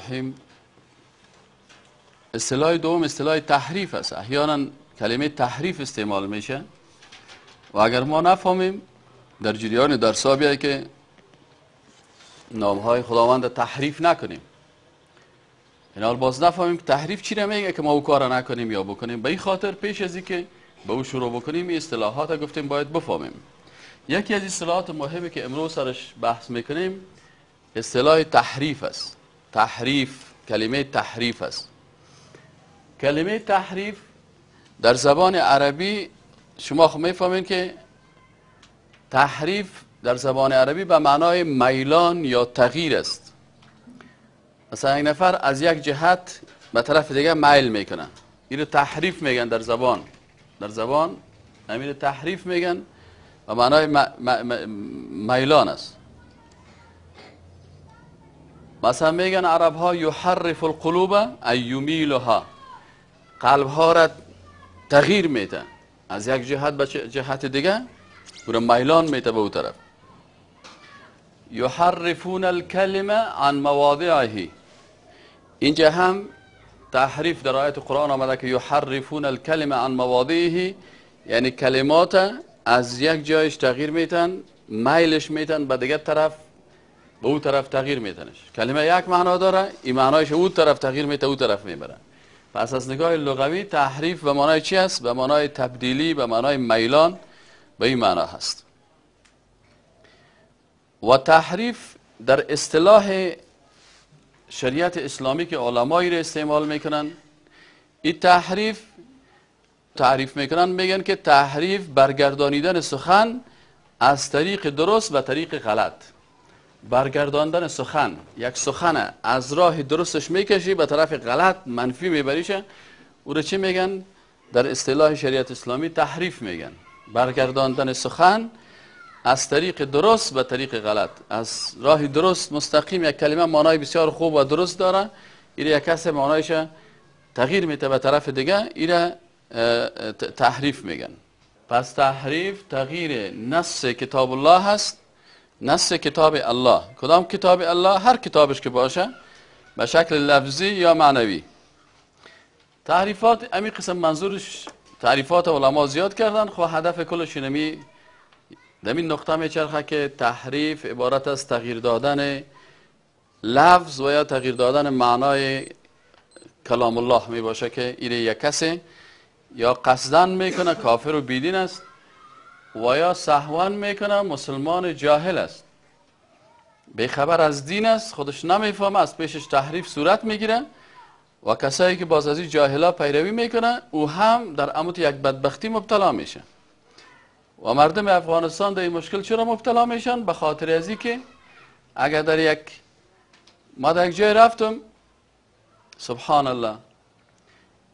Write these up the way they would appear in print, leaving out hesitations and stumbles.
الرحیم. اصطلاح دوم اصطلاح تحریف است. احیانا کلمه تحریف استعمال میشه و اگر ما نفهمیم در جریان درس ها بیای که نامهای خداوند تحریف نکنیم. اینا باز نفهمیم که تحریف چی را میگه که ما او کار نکنیم یا بکنیم. به این خاطر پیش از اینکه به او شروع بکنیم این اصطلاحات گفتیم باید بفهمیم. یکی از اصطلاحات مهمی که امروز سرش بحث میکنیم اصطلاح تحریف است. تحریف، کلمه تحریف است. کلمه تحریف در زبان عربی شما خب میفهمین که تحریف در زبان عربی به معنای میلان یا تغییر است. مثلا یک نفر از یک جهت به طرف دیگه میل میکنه، اینو تحریف میگن در زبان. در زبان همین تحریف میگن و معنای میلان است. مثلا میگن عرب ها یحرف القلوب ای یمیلها، قلب ها را تغییر میده از یک جهت به جهت دیگه، او میلان میده به او طرف. یحرفون الکلمه عن مواضعه، اینجا هم تحریف در آیت قرآن آمده که یحرفون الکلمه عن مواضعه، یعنی کلمات از یک جایش تغییر میتن، میلش میتن به دیگر طرف، به او طرف تغییر میتنش. کلمه یک معنا داره، این معنایش او طرف تغییر میته، او طرف میبره. پس از نگاه لغوی تحریف به معنای چی است؟ به معنای تبدیلی، به معنای میلان، به این معنا هست. و تحریف در اصطلاح شریعت اسلامی که علمایی را استعمال میکنن، این تحریف تعریف میکنن، میگن که تحریف برگردانیدن سخن از طریق درست به طریق غلط. برگرداندن سخن، یک سخن از راه درستش میکشی به طرف غلط منفی میبریشه، او را چی میگن؟ در اصطلاح شریعت اسلامی تحریف میگن. برگرداندن سخن از طریق درست به طریق غلط، از راه درست مستقیم. یک کلمه معنای بسیار خوب و درست داره، ایره یک کس معنایش تغییر میده به طرف دیگه، ایره تحریف میگن. پس تحریف تغییر نص کتاب الله هست، نص کتاب الله. کدام کتاب الله؟ هر کتابش که باشه، به شکل لفظی یا معنوی. تحریفات امی قسم منظورش تعریفات علما زیاد کردن، خب هدف کلش اینمی در این نقطه میچرخه که تحریف عبارت از تغییر دادن لفظ و یا تغییر دادن معنای کلام الله می باشه که ایره یک کسی یا قصدن میکنه کافر و بیدین است، و یا سهوا میکنه مسلمان جاهل است، بیخبر از دین است، خودش نمیفهمه، از پیشش تحریف صورت میگیره و کسایی که باز از این جاهلا پیروی میکنه او هم در عمود یک بدبختی مبتلا میشه. و مردم افغانستان در این مشکل چرا مبتلا میشن؟ به خاطر از که اگر در یک ما در یک جای رفتم، سبحان الله،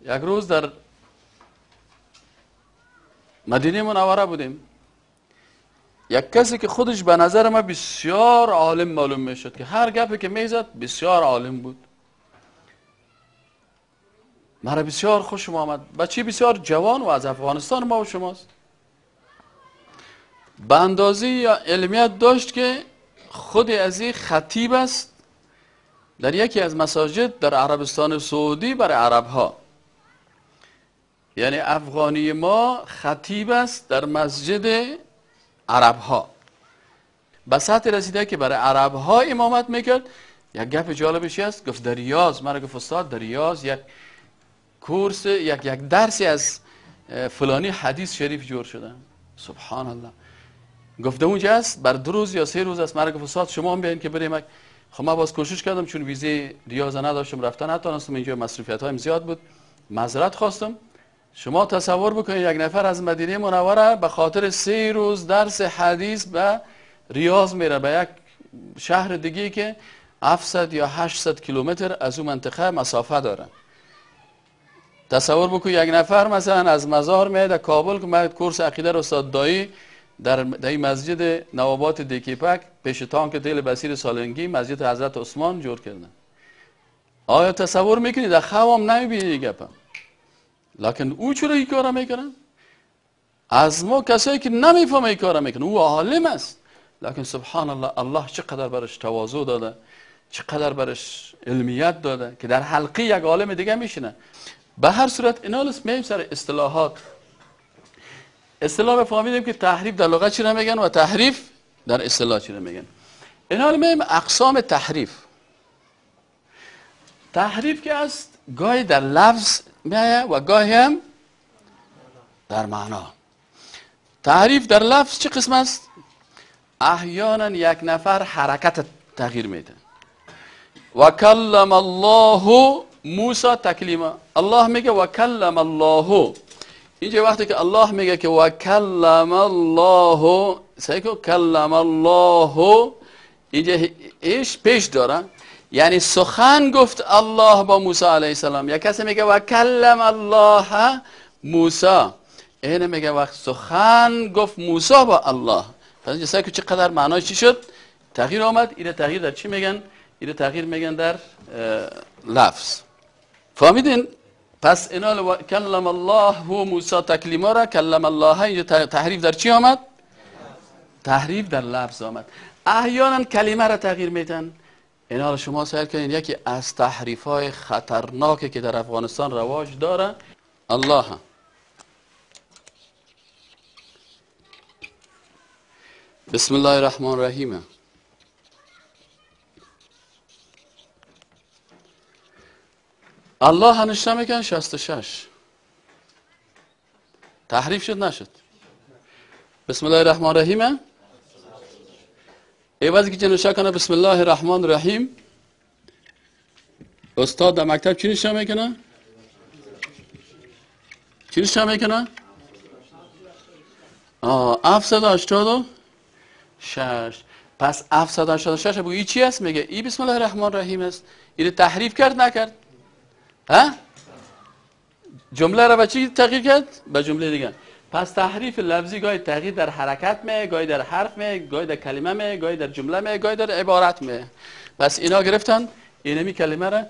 یک روز در مدینه منوره بودیم، یک کسی که خودش به نظر ما بسیار عالم معلوم میشد که هر گپی که میزد بسیار عالم بود، مرا بسیار خوشم آمد. بچه بسیار جوان و از افغانستان ما و شماست، به اندازه یا علمیت داشت که خود از این خطیب است در یکی از مساجد در عربستان سعودی برای عرب ها. یعنی افغانی ما خطیب است در مسجد عرب ها، به سطح رسیده که برای عرب ها امامت میکرد. یک گپ جالبش است، گفت در ریاض، مرا گفت استاد در ریاض یک کورس، یک درسی از فلانی حدیث شریف جور شده. سبحان الله. گفته اونجا است بر 2 روز یا 3 روز است. مرا گفت استاد شما هم بیاین که بریم. خب من باز کوشش کردم، چون ویزه ریاض نداشتم رفتن نتونستم، اینجا مصروفیت هایم زیاد بود، معذرت خواستم. شما تصور بکنید یک نفر از مدینه منوره به خاطر 3 روز درس حدیث به ریاض میره، به یک شهر دیگه که 700 یا 800 کیلومتر از اون منطقه مسافه داره. تصور بکن یک نفر مثلا از مزار میاد کابل که من کورس عقیده رو استاد دایی در این مسجد نوابات دیکیپک پیش تانک تیل بسیر سالنگی مسجد حضرت عثمان جور کردن. آیا تصور میکنی در خوام نمیبینی گپم؟ لکن او چرا این کارا میکنه؟ از ما کسایی که نمیفهمه این کارا میکنه، او عالم است، لکن سبحان الله، الله چقدر برش تواضع داده، چقدر برش علمیت داده که در حلقه یک عالم دیگه میشینه. به هر صورت اینا میایم سر اصطلاحات. اصطلاح فهمیدیم که تحریف در لغت چی میگن و تحریف در اصطلاح چی میگن. اینا میایم اقسام تحریف. تحریف که است گاهی در لفظ میایه و گاهی هم در معنا. تحریف در لفظ چه قسم است؟ احیانا یک نفر حرکت تغییر میده. و کلم الله موسی تکلیما. الله میگه و کلم الله. اینجا وقتی که الله میگه که و کلم الله، سعی کن کلم الله، اینجا ایش پیش داره، یعنی سخن گفت الله با موسی علیه السلام. یک کسی میگه و کلم الله موسی، اینه میگه وقت سخن گفت موسی با الله. پس اینجا سعی کن چقدر معنای چی شد؟ تغییر آمد. اینه تغییر در چی میگن؟ اینه تغییر میگن در لفظ. فهمیدین؟ پس اینا کلم الله موسی تکلیما را کلم الله، اینجا تحریف در چی آمد؟ تحریف در لفظ آمد. احیانا کلمه را تغییر میدن. اینا را شما سیل کنین، یکی از تحریف های خطرناکی که در افغانستان رواج داره الله. بسم الله الرحمن الرحیم. الله نشته میکن 66. تحریف شد نشد؟ بسم الله الرحمن الرحیم عوضی که نشته کنه بسم الله الرحمن الرحیم، استاد در مکتب چی نشته میکنه؟ چی نشته میکنه؟ 786. پس 786 بگو ای چی است؟ میگه ای بسم الله الرحمن الرحیم است. این تحریف کرد نکرد؟ ها؟ جمله را به چی تغییر کرد؟ به جمله دیگه. پس تحریف لفظی گاهی تغییر در حرکت می، گاهی در حرف می، گاهی در کلمه می، گاهی در جمله می، گاهی در عبارت می. پس اینا گرفتن اینمی کلمه را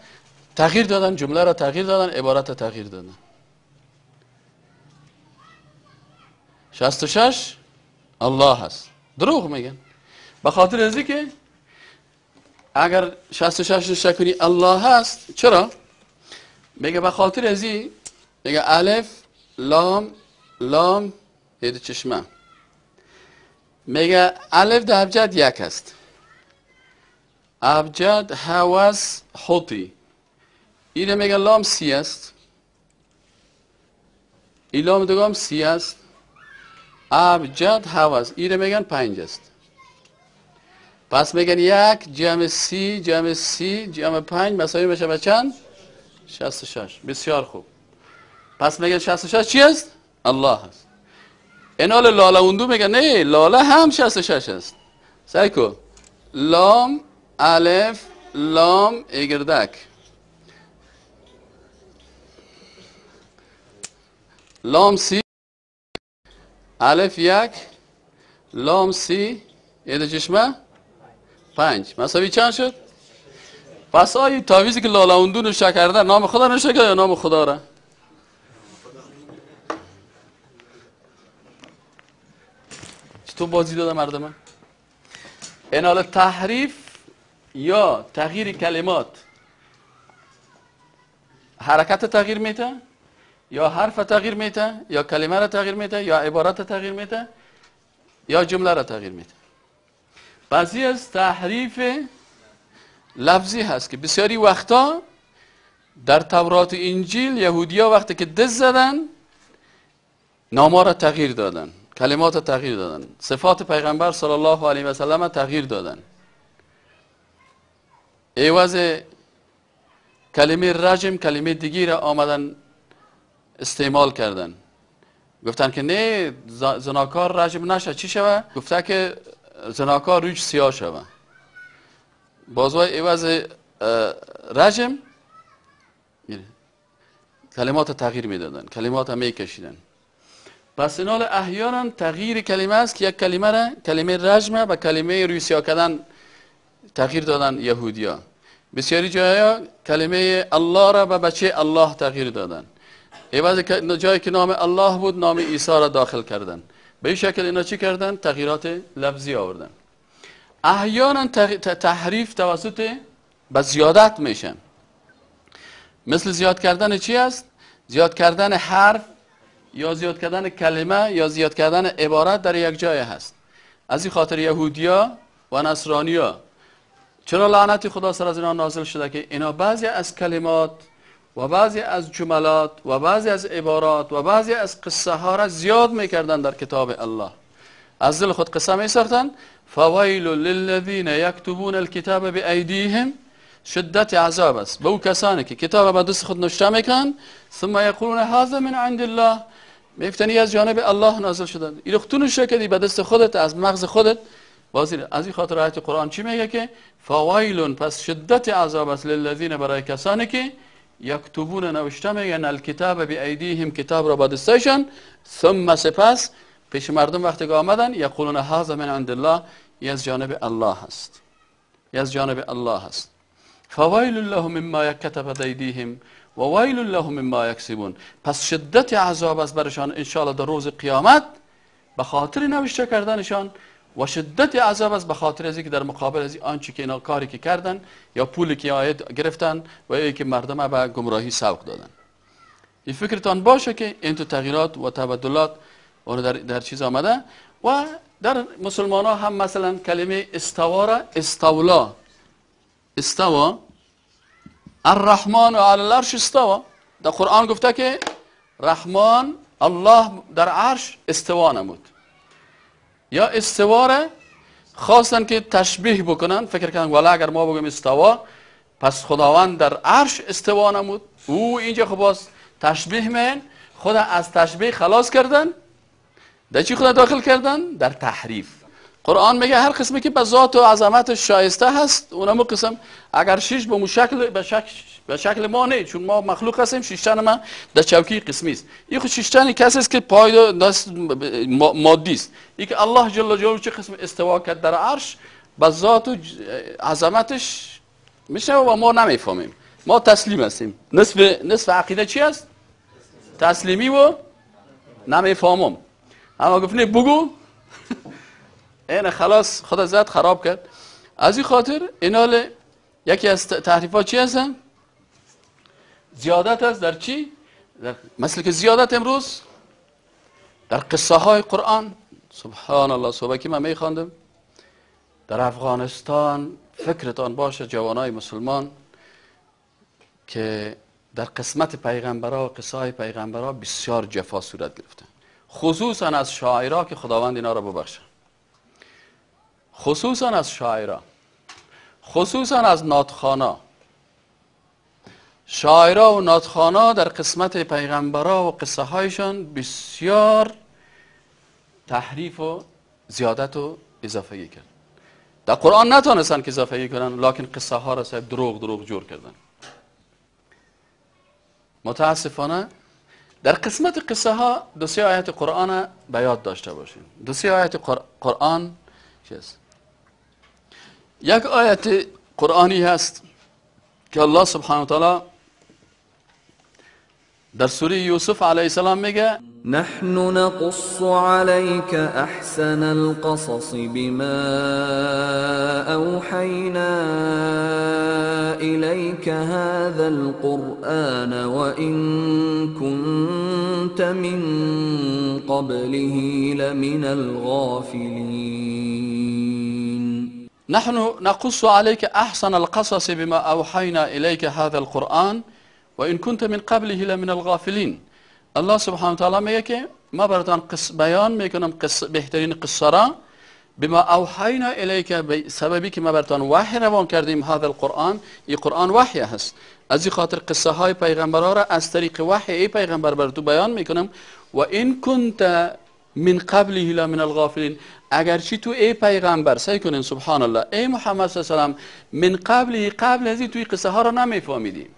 تغییر دادن، جمله را تغییر دادن، عبارت را تغییر دادن. 66 الله هست. دروغ میگن. به خاطر از اینکه اگر 66 نشته کنی الله هست، چرا؟ میگه به خاطر از این، میگه الف لام لام هید چشمه، میگه الف در ابجد یک است، ابجد هوس حوتی، اینه میگه لام سی است، این لام دیگه هم سی است، ابجد هوس، اینه میگن 5 است. پس میگن 1 جمع 30 جمع 30 جمع 5 مساوی میشه به چند؟ 66. بسیار خوب. پس میگن 66 چی است؟ الله است. اینال لاله اندو میگن نه، لاله هم 66 است. سعی کن لام الف لام اگردک، لام سی الف 1 لام سی ایده چشمه 5 مساوی چند شد؟ پس آیه تعویذی که لاله اندو نوشته کرده نام خدا نوشته کرده یا نام خدا را؟ چطور بازی داده مردم؟ این حال تحریف یا تغییر کلمات حرکت تغییر میده، یا حرف تغییر میده، یا کلمه را تغییر میده، یا عبارت تغییر میده، یا جمله را تغییر میده. بعضی از تحریف لفظی هست که بسیاری وقتا در تورات و انجیل یهودیا وقتی که دز زدن نام‌ها را تغییر دادن، کلمات را تغییر دادن، صفات پیغمبر صلی الله علیه و سلم تغییر دادن. عوض کلمه رجم کلمه دیگی را آمدن استعمال کردن. گفتن که نه، زناکار رجم نشه، چی شوه؟ گفته که زناکار روش سیاه شوه. بازوی عوض رجم کلمات تغییر میدادن، کلمات میکشیدن. پس اینال احیانا تغییر کلمه است که یک کلمه را، کلمه رجم به کلمه روی سیاه کردن تغییر دادن یهودیا. بسیاری جایا کلمه الله را به بچه الله تغییر دادن. عوض جایی که نام الله بود نام عیسی را داخل کردن. به این شکل اینا چی کردن؟ تغییرات لفظی آوردن. احیانا تحریف توسط به زیادت میشه. مثل زیاد کردن چی است؟ زیاد کردن حرف یا زیاد کردن کلمه یا زیاد کردن عبارت در یک جای هست. از این خاطر یهودیا و نصرانیا چرا لعنت خدا سر از اینا نازل شده که اینا بعضی از کلمات و بعضی از جملات و بعضی از عبارات و بعضی از قصه ها را زیاد میکردن در کتاب الله. از دل خود قصه میساختن. فویل للذین یکتبون الکتاب بایدیهم، شدت عذاب است به او کسانی که کتاب به دست خود نوشته میکنن. ثم یقولون هذا من عند الله، میگفتن از جانب الله نازل شده. این تو نوشته کردی به دست خودت، از مغز خودت. بازی از این خاطر آیت قرآن چی میگه که فویل، پس شدت عذاب است للذین، برای کسانی که یکتبون نوشته میگن الکتاب بایدیهم، کتاب را به دستشان، ثم سپس پیش مردم وقتی که آمدن یقولون هذا من عند الله، از جانب الله هست، از جانب الله هست. فویل لهم مما کتبت ایدیهم و ویل لهم مما یکسبون، پس شدت عذاب است برشان انشاءالله در روز قیامت به خاطر نوشته کردنشان، و شدت عذاب است به خاطر از اینکه در مقابل از آنچه که اینا کاری که کردن یا پولی که آید گرفتن و یا که مردم به گمراهی سوق دادن. این فکرتان باشه که این تو تغییرات و تبدلات اون در چیز آمده. و در مسلمان ها هم مثلا کلمه استوا را استولا، استوا، الرحمن علی العرش استوا. در قرآن گفته که رحمان الله در عرش استوا نمود. یا استوا را خواستن که تشبیه بکنن، فکر کردن والا اگر ما بگیم استوا پس خداوند در عرش استوا نمود. او اینجا خب باز تشبیه من خدا از تشبیه خلاص کردن، در چی خدا داخل کردن؟ در تحریف. قرآن میگه هر قسمی که به ذات و عظمت شایسته هست اونمو قسم، اگر شش به شکل به شکل ما نه، چون ما مخلوق هستیم، شیشتن ما در چوکی قسمی است. این خود شیشتن کسی است که پای دست مادی است. این که الله جل جلاله چه قسم استوا کرد در عرش به ذات و عظمتش میشه و ما نمیفهمیم، ما تسلیم هستیم. نصف عقیده چی است؟ تسلیمی و نمیفهمم. اما گفت نه بگو، این خلاص خدا زد خراب کرد. از این خاطر اینال یکی از تحریفات چی هستن؟ زیادت است در چی؟ مثل که زیادت امروز در قصه های قرآن. سبحان الله، صبح که من میخواندم در افغانستان، فکرتان باشه جوانای مسلمان که در قسمت پیغمبرا و قصه های پیغمبرا بسیار جفا صورت گرفته، خصوصا از شاعرها که خداوند اینا را ببخشه، خصوصا از شاعرها، خصوصا از ناتخانا. شاعرها و ناتخانا در قسمت پیغمبرا و قصه هایشان بسیار تحریف و زیادت و اضافه کرد. در قرآن نتانستن که اضافه کنن، لکن قصه ها را صاحب دروغ جور کردن. متاسفانه در قسمت قصه ها دو سه آیت قرآن به یاد داشته باشیم. دو سه آیت قرآن چیست؟ یک آیت قرآنی هست که الله سبحانه و تعالی در سوره یوسف علیه السلام میگه نحن نقص عليك احسن القصص بما اوحينا اليك هذا القرآن وان كنت من قبله لمن الغافلين. نحن نقص عليك احسن القصص بما اوحينا اليك هذا القرآن وان كنت من قبله لمن الغافلين. الله سبحانه و تعالی میگه که ما براتان بیان میکنم بهترین قصه را بما اوحینا الیک، به سببی که ما براتان وحی روان کردیم. هذا القرآن، این قرآن وحی هست. از این خاطر قصه های پیغمبرها را از طریق وحی ای پیغمبر بر تو بیان میکنم. و این كنت من قبله لمن الغافلین، اگرچه تو ای پیغمبر، سعی کنین سبحان الله، ای محمد صلی الله علیه و سلم، من قبله، قبل از این توی قصه ها را نمیفهمیدیم.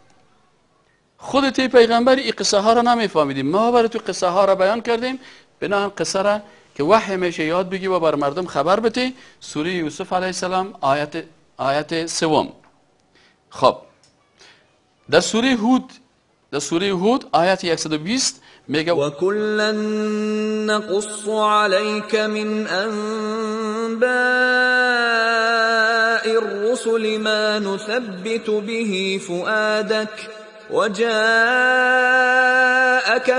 خودت ای پیغمبر این قصه ها را نمیفهمیدیم، ما برای تو قصه ها را بیان کردیم. بنابراین قصه را که وحی میشه یاد بگی و بر مردم خبر بده. سوره یوسف علیه السلام آیت سوم. خب در سوره هود، در سوره هود آیت 120 میگه و کلا نقص علیک من انباء الرسل لما نثبت به فؤادك وجاءك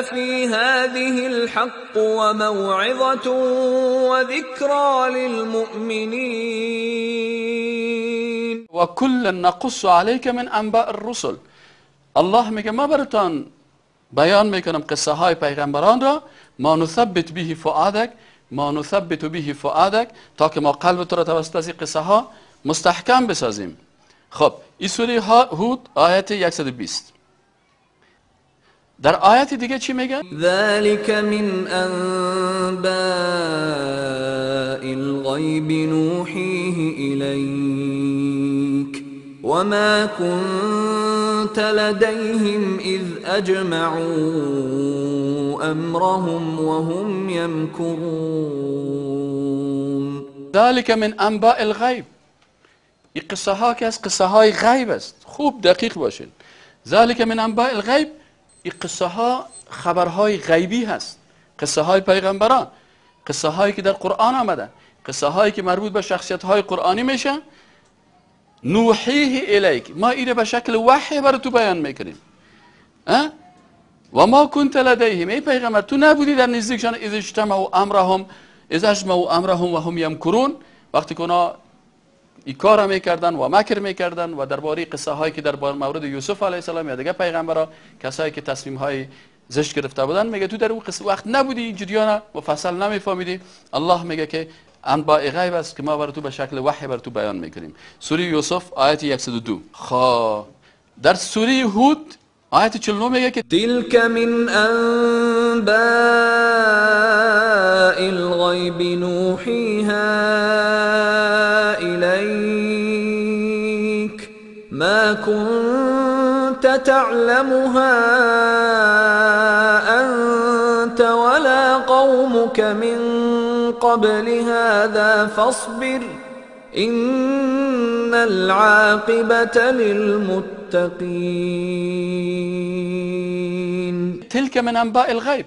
في هذه الحق وموعظة وذكرى للمؤمنين. وكلا نقص عليك من انباء الرسل. الله میگه ما براتان بیان میکنم قصه های پیغمبران را، ما نثبت به فؤادک، ما نثبت به فؤادک، تا که ما قلب تو را توسط از این قصه ها مستحکم بسازیم. خب این سوره هود آیت 120. در آیت دیگه چی میگه؟ ذلك من انباء الغیب نوحیه الیک وما كنت لديهم اذ اجمعوا امرهم وهم يمكرون. ذلك من انباء الغیب. این قصه ها که از قصه های غیب است، خوب دقیق باشین. ذلك من انباء الغیب، این قصه ها خبرهای غیبی هست، قصه های پیغمبران، قصه هایی که در قرآن آمده، قصه هایی که مربوط به شخصیت های قرآنی میشه. نوحیه الیک، ما اینو به شکل وحی بر تو بیان میکنیم. و ما کنت لدیهم، ای پیغمبر تو نبودی در نزدیکشان، اذ اجتمعوا امرهم، اذ اجمعوا امرهم و هم یمکرون، وقتی که اونا این کار میکردن و مکر میکردن و درباره قصه هایی که در مورد یوسف علیه السلام یا دیگه پیغمبرا، کسایی که تصمیم های زشت گرفته بودن، میگه تو در اون قصه وقت نبودی، این جریان مفصل نمیفهمیدی. الله میگه که انباء غیب است که ما بر تو به شکل وحی بر تو بیان میکنیم. سوره یوسف آیت 102. خب در سوره هود آیت 49 میگه که تلك من انباء الغیب نوحیها الیک ما كنت تعلمها انت ولا قومك من قبل هذا فاصبر إن العاقبة للمتقين. تلك من انباء الغیب،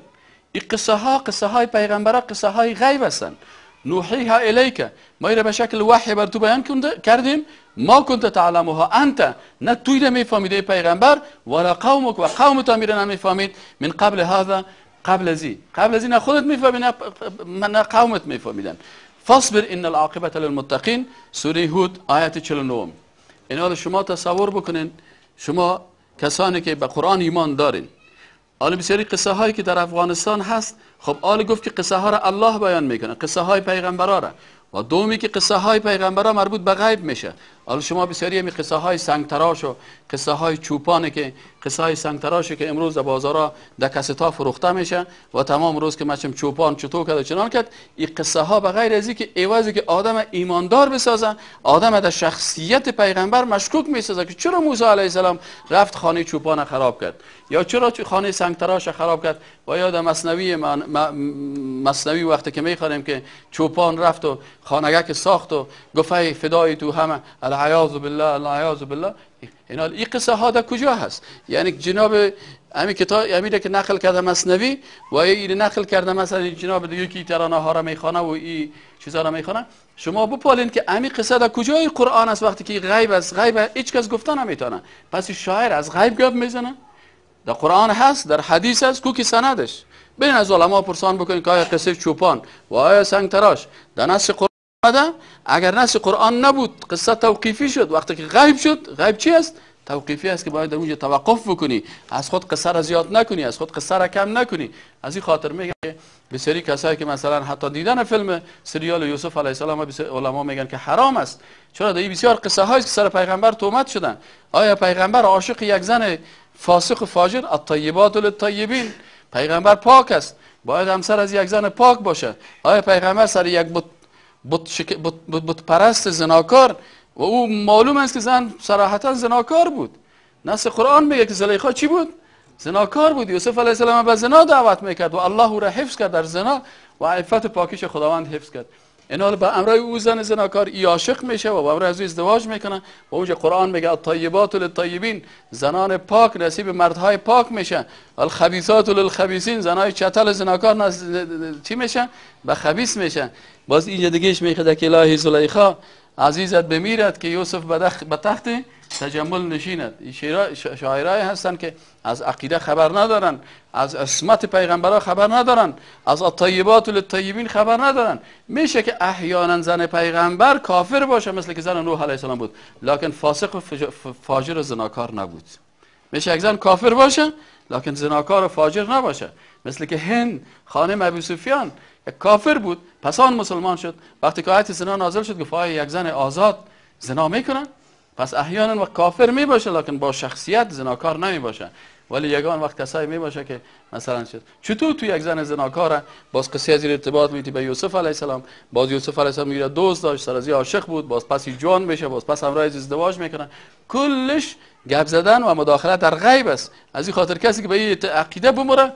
این قصه ها قصه های پیغمبران، قصه های غیب هستند. نوحیها الیک، ما را به شکل وحی بر تو بیان کردیم. ما كنت تعلمها انت، نه توی را میفهمیدی پیغمبر، ولا قومک، و قومت هم را نمیفهمید. من قبل هذا، قبل ازی، قبل از این خودت میفهمی نه قومت میفهمیدن. فاصبر ان العاقبة للمتقین، سوره هود آیت 49. اینا شما تصور بکنین، شما کسانی که به قرآن ایمان دارین، حالا بسیاری قصه هایی که در افغانستان هست، خب آل گفت که قصه ها را الله بیان میکنه، قصه های پیغمبرا را، و دومی که قصه های پیغمبرا مربوط به غیب میشه. حالا شما بسیاری همی قصه های سنگتراش و قصه های چوپانه که قصه های سنگتراش که امروز در بازارا در کستا فروخته میشه و تمام روز که مچم چوپان چطور کرد و چنان کرد، این قصه ها به غیر از اینکه عوضی که آدم ایماندار بسازه، آدم در شخصیت پیغمبر مشکوک میسازه که چرا موسی علیه السلام رفت خانه چوپان خراب کرد، یا چرا خانه سنگتراش خراب کرد. و یا در مثنوی وقتی که میخوانیم که چوپان رفت و خانگه که ساخت و گفت فدای تو همه، العیاذ بالله العیاذ بالله. اینا این قصه ها در کجا هست؟ یعنی جناب همین کتاب همین که نقل کرده مثنوی و این نقل کرده مثلا جناب دیگه که ترانه ها را میخوانه و این چیزا را میخوانه، شما بپالین که همین قصه در کجای قرآن است وقتی که غیب است؟ غیب هیچ کس گفته نمیتونه. پس شاعر از غیب گپ میزنه، در قرآن هست، در حدیث هست، کو کی سندش؟ ببین از علما پرسان بکنین که آیا قصه چوپان و آیا سنگ تراش در نص قرآن آمده؟ اگر نص قرآن نبود قصه توقیفی شد. وقتی که غیب شد، غیب چی است؟ توقیفی است که باید در اونجا توقف بکنی، از خود قصه را زیاد نکنی، از خود قصه را کم نکنی. از این خاطر میگه بسیاری کسایی که مثلا حتی دیدن فیلم سریال یوسف علیه السلام علما میگن که حرام است. چرا؟ در بسیار قصه هایی که سر پیغمبر تهمت شدن. آیا پیغمبر عاشق یک زن فاسق و فاجر؟ الطیبات للطیبین، پیغمبر پاک است، باید همسر از یک زن پاک باشه. آیا پیغمبر سر یک بت پرست زناکار، و او معلوم است که زن صراحتا زناکار بود، نص قرآن میگه که زلیخا چی بود؟ زناکار بود. یوسف علیه السلام به زنا دعوت میکرد و الله او را حفظ کرد در زنا و عفت پاکیش خداوند حفظ کرد. اینا به امرای او زن زناکار ای عاشق میشه و به امرای از او ازدواج میکنه و اونجا قرآن میگه الطیبات للطیبین، زنان پاک نصیب مردهای پاک میشه، الخبیثات للخبیثین، زنای چتل زناکار چی میشه؟ به خبیث میشه. باز اینجا دیگهش میخواد که الهی زلیخا عزیزت بمیرد که یوسف به تخت تجمل نشیند. این شاعرای هستن که از عقیده خبر ندارن، از عصمت پیغمبرها خبر ندارن، از الطیبات للطیبین خبر ندارن. میشه که احیانا زن پیغمبر کافر باشه، مثل که زن نوح علیه السلام بود، لکن فاسق و فاجر و زناکار نبود. میشه یک زن کافر باشه لکن زناکار و فاجر نباشه، مثل که هند خانم ابو سفیان یک کافر بود، پس آن مسلمان شد. وقتی که آیت زنا نازل شد گفت آیا یک زن آزاد زنا میکنه؟ پس احیانا وقت کافر می باشه لکن با شخصیت زناکار نمی باشه. ولی یگان وقت کسایی می باشه که مثلا شد چطور تو یک زن زناکاره باز قصه از ارتباط میتی به یوسف علیه السلام، باز یوسف علیه السلام میره دوست داشت، سر از عاشق بود، باز پس جوان میشه، باز پس همراه ازدواج میکنه. کلش گپ زدن و مداخله در غیب است. از این خاطر کسی که به این عقیده بمره،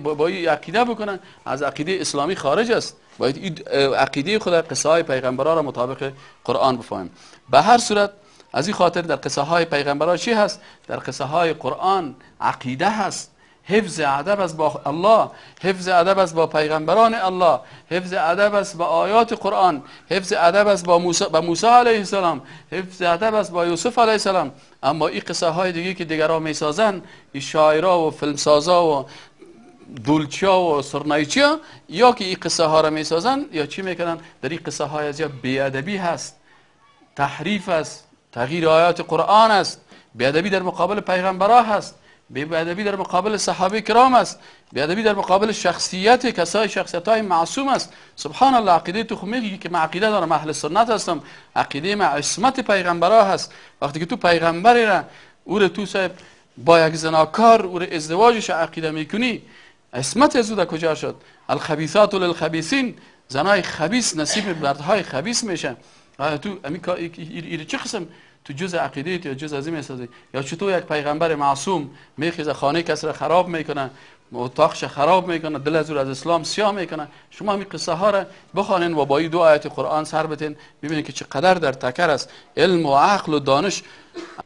با این عقیده بکنه، از عقیده اسلامی خارج است. باید این عقیده خود قصه های پیغمبران را مطابق قرآن بفهمیم. به هر صورت از این خاطر در قصه های پیغمبران چی هست؟ در قصه های قرآن عقیده هست، حفظ ادب است با الله، حفظ ادب است با پیغمبران الله، حفظ ادب است با آیات قرآن، حفظ ادب است با موسی علیه السلام، حفظ ادب است با یوسف علیه السلام. اما این قصه های دیگه که دیگران میسازن، این شاعرا و فیلمسازا و دولچیا و سرنایچیا، یا که این قصه ها را میسازن یا چی میکنن، در این قصه های از یا بی‌ادبی هست، تحریف است، تغییر آیات قرآن است، بی‌ادبی در مقابل پیغمبرها هست، بی‌ادبی در مقابل صحابه کرام است، بی‌ادبی در مقابل شخصیت کسای شخصیت‌های معصوم است. سبحان الله، عقیده تو خو میگی که من عقیده دارم، اهل سنت هستم، عقیده من عصمت پیغمبرها هست. وقتی که تو پیغمبری را او را تو صاحب با یک زناکار او را ازدواجش عقیده میکنی، عصمت از او در کجا شد؟ الخبیثات للخبیثین، زنای خبیث نصیب مردهای خبیث میشه. تو این چه قسم تو جز عقیده یا جز از این میسازی؟ یا چطور یک پیغمبر معصوم میخیزه خانه کس را خراب میکنه، اتاقش خراب میکنه، دل از او از اسلام سیاه میکنه؟ شما همین قصه ها را بخوانین و با این دو آیت قرآن سر بتین، ببینید که چقدر در تکر است علم و عقل و دانش.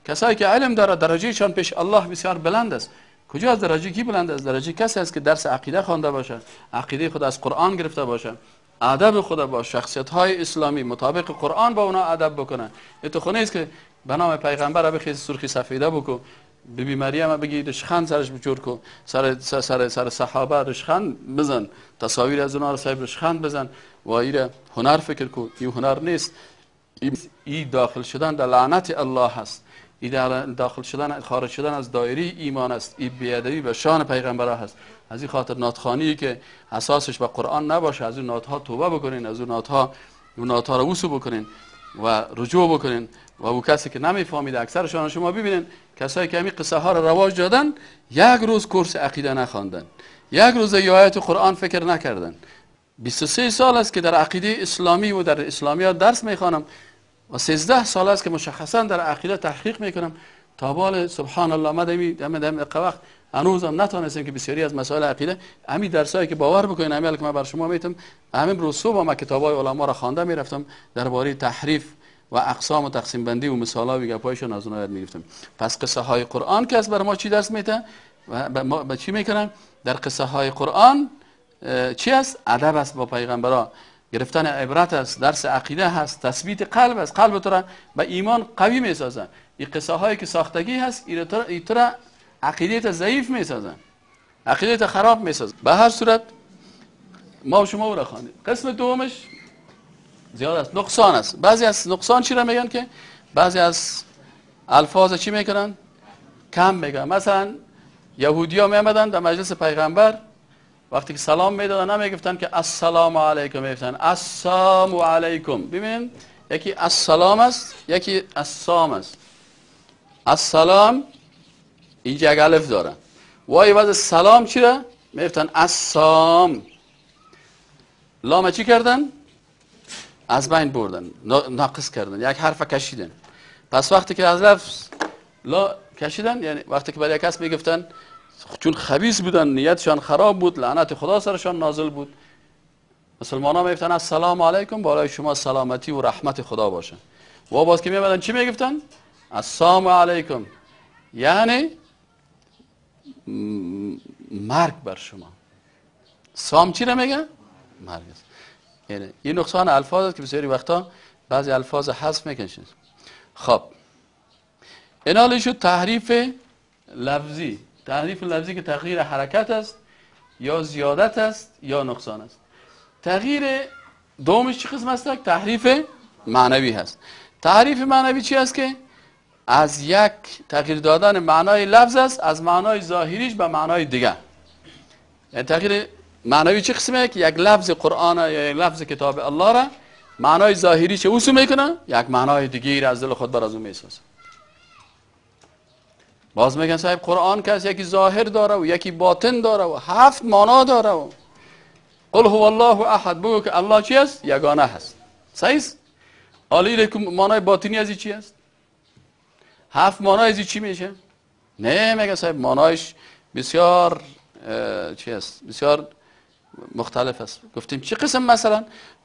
کسایی که علم داره درجهشان پیش الله بسیار بلند است. کجا از درجه کی بلند است؟ درجه کسی است که درس عقیده خوانده باشه، عقیده خود از قرآن گرفته باشه، ادب خود با شخصیت های اسلامی مطابق قرآن با اونا ادب بکنه. تو خونه است که به نام پیغمبر بخیز سرخی سفیده بکو، بیبی مریم بگی رشخند سرش بجور کو، سر سر سر صحابه رشخند بزن، تصاویر از اونها رو صاحب رشخند بزن و ایره هنر فکر کو. این هنر نیست، ای داخل شدن در لعنت الله هست، ای داخل شدن خارج شدن از دایره ایمان است، ای بی‌ادبی به شان پیغمبرها هست. از این خاطر ناتخوانی که اساسش به قرآن نباشه، از اون ناتها توبه بکنین، از اون ناتها رو وصول بکنین و رجوع بکنین. و او کسی که نمیفهمید، اکثرشان شما ببینین کسایی که همین قصه ها رو رواج دادن، یک روز کورس عقیده نخواندن، یک روز آیات قرآن فکر نکردن. 23 سال است که در عقیده اسلامی و در اسلامیات درس میخوانم و 13 سال است که مشخصا در عقیده تحقیق میکنم. تا بال سبحان الله ما دمی وقت هنوزم نتونستیم که بسیاری از مسائل عقیده، همین درسایی که باور بکنین، همین که من بر شما میتم، همین روز صبح ما کتابای علما را خوانده میرفتم درباره تحریف و اقسام و تقسیم بندی و مثالا و گپایشون از اونها یاد میگرفتم. پس قصه های قرآن که از بر ما چی درس میده و ما چی میکنن؟ در قصه های قرآن چی است؟ ادب است با پیغمبرا، گرفتن عبرت است، درس عقیده هست، تثبیت قلب است، قلب تو را به ایمان قوی میسازن. این قصه هایی که ساختگی هست این تو را عقیده ضعیف میسازن، عقیده خراب میسازن. به هر صورت ما و شما او را خواندیم. قسم دومش زیاد است، نقصان است. بعضی از نقصان چی را میگن؟ که بعضی از الفاظ چی میکنن؟ کم میگن. مثلا یهودی ها میامدن در مجلس پیغمبر، وقتی که سلام میدادن نمیگفتن که السلام علیکم، میگفتن السلام علیکم. ببینید یکی السلام است، یکی السلام است. السلام اینجا یک الف داره، وای واسه سلام چی را میگفتن؟ السلام. لام چی کردن؟ از بین بردن، ناقص کردن، یک حرف کشیدن. پس وقتی که از لفظ لا کشیدن، یعنی وقتی که برای کس میگفتن، چون خبیث بودن، نیتشان خراب بود، لعنت خدا سرشان نازل بود، مسلمان ها میگفتن السلام علیکم، بالای شما سلامتی و رحمت خدا باشه. و باز که میمدن چی میگفتن؟ السلام علیکم، یعنی مرگ بر شما. سام چی را میگه؟ مرگ است. یعنی این نقصان الفاظ است که بسیاری وقتا بعضی الفاظ حذف میکنشن. خب اینا شد تحریف لفظی. تحریف لفظی که تغییر حرکت است یا زیادت است یا نقصان است. تغییر دومش چه قسم است؟ تحریف معنوی هست. تحریف معنوی چی است؟ که از یک تغییر دادن معنای لفظ است، از معنای ظاهریش به معنای دیگه. یعنی تغییر معنوی چه قسمه؟ که یک لفظ قرآن یا یک لفظ کتاب الله را معنای ظاهریش اوسو میکنه، یک معنای دیگه را از دل خود بر از اون میسازه. باز میگن صاحب قرآن کس یکی ظاهر داره و یکی باطن داره و 7 معنا داره و قل هو الله احد، بگو که الله چی است؟ یگانه هست. صحیح است؟ حالا معنای باطنی از چی است؟ 7 معنای از چی میشه؟ نه، میگه صاحب معنایش بسیار چی است؟ بسیار مختلف است. گفتیم چه قسم؟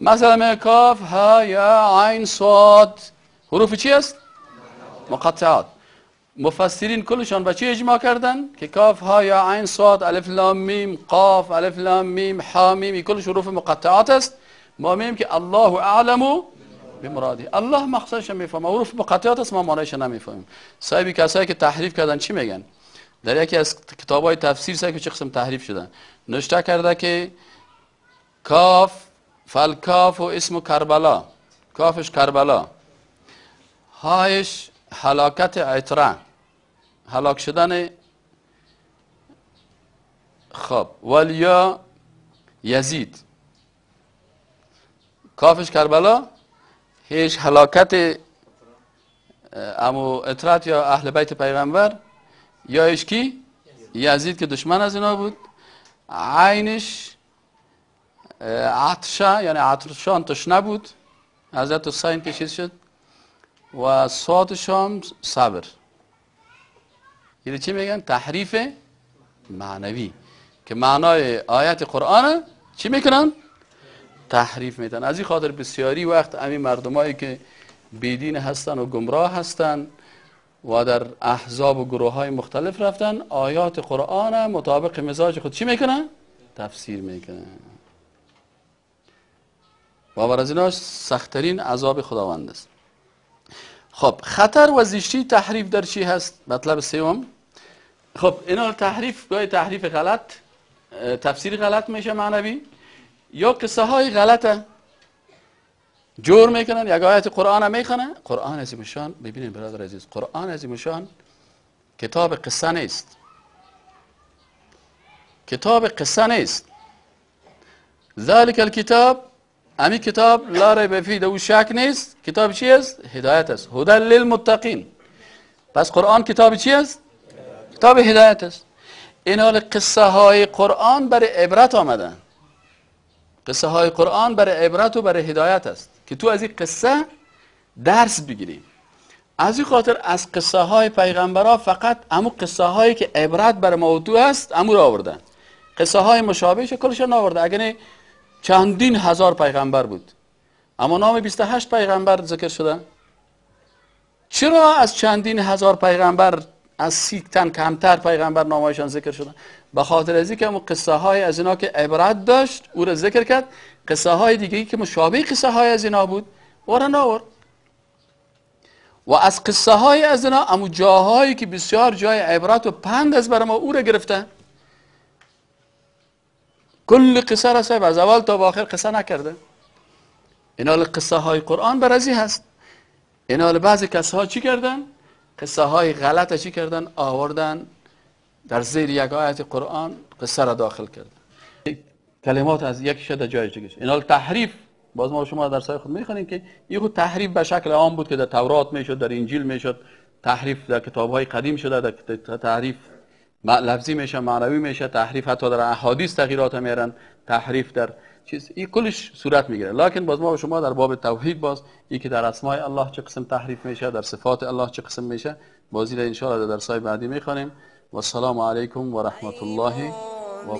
مثلا کاف ها یا عین صاد، حروف چی است؟ مقطعات. مفسرین کلشان به چی اجماع کردن؟ که کاف ها یا عین صاد الف لام میم قاف الف لام میم حا میم، کلش حروف مقطعات است. ما میم که الله اعلم بمراده، الله مقصدش میفهمه. حروف مقطعات است، ما معنایش نمیفهمیم. صاحب کسایی که تحریف کردن چی میگن؟ در یکی از کتاب‌های تفسیر سعی که چه قسم تحریف شدن نوشته کرده که کاف فالکاف و اسم کربلا، کافش کربلا، هایش هلاکت عتره، هلاک شدن، خب ولیا یزید، کافش کربلا، هیچ هلاکت امو عترت یا اهل بیت پیغمبر، یا کی؟ یزید که دشمن از اینا بود. عینش عطشه، یعنی عطشان تشنه بود، حضرت حسین که چیز شد، و صادش هم صبر. یعنی چی میگن؟ تحریف معنوی، که معنای آیت قرآن چی میکنن؟ تحریف میتن. از این خاطر بسیاری وقت همین مردمایی که بیدین هستن و گمراه هستن و در احزاب و گروه های مختلف رفتن، آیات قرآن مطابق مزاج خود چی میکنن؟ تفسیر میکنن. باور از اینا سختترین عذاب خداوند است. خب خطر و زشتی تحریف در چی هست؟ مطلب سوم. خب اینا تحریف، گاهی تحریف غلط، تفسیر غلط میشه معنوی، یا قصه های غلطه جور میکنن. یک آیت قرآن میخونه، قرآن عظیم شان، ببینید برادر عزیز، قرآن عظیم شان کتاب قصه نیست، کتاب قصه نیست. ذلك الکتاب، امی کتاب لا ریب فیه، او شک نیست. کتاب چی است؟ هدایت است، هدی للمتقین. پس قرآن کتاب چی است؟ کتاب هدایت است. این حال قصه های قرآن برای عبرت آمدن. قصه های قرآن برای عبرت و برای هدایت است که تو از این قصه درس بگیری. از این خاطر از قصه های پیغمبرها فقط امو قصه هایی که عبرت برای ما و تو است امو را آوردن. قصه های مشابهش کلش نآورده. اگر چندین هزار پیغمبر بود، اما نام 28 پیغمبر ذکر شده. چرا از چندین هزار پیغمبر از 30 تن کمتر پیغمبر نامایشان ذکر شده؟ به خاطر از اینکه قصه های از اینا که عبرت داشت او را ذکر کرد، قصه های دیگه که مشابه قصه های از اینا بود او را نآورد. و از قصه های از اینا امو جاهایی که بسیار جای عبرت و پند از برای ما او را گرفته، کل قصه را صاحب از اول تا به آخر قصه نکرده. اینا قصه های قرآن برازی هست. اینا بعضی کسها چی کردن؟ قصه های غلط چی کردن؟ آوردن در زیر یک آیت قرآن قصه را داخل کردن، کلمات از یک شده جای دیگه. اینا تحریف، باز ما شما در سای خود میخوانیم که این خود تحریف به شکل عام بود که در تورات میشد، در انجیل میشد، تحریف در کتاب های قدیم شده، در تحریف لفظی میشه، معنوی میشه، تحریف حتی در احادیث تغییرات میارن، تحریف در چیز، این کلش صورت میگیره. لکن باز ما و شما در باب توحید باز ای که در اسماء الله چه قسم تحریف میشه، در صفات الله چه قسم میشه، بازی را ان شاء الله در درسای بعدی میخوانیم. و السلام علیکم و رحمت الله و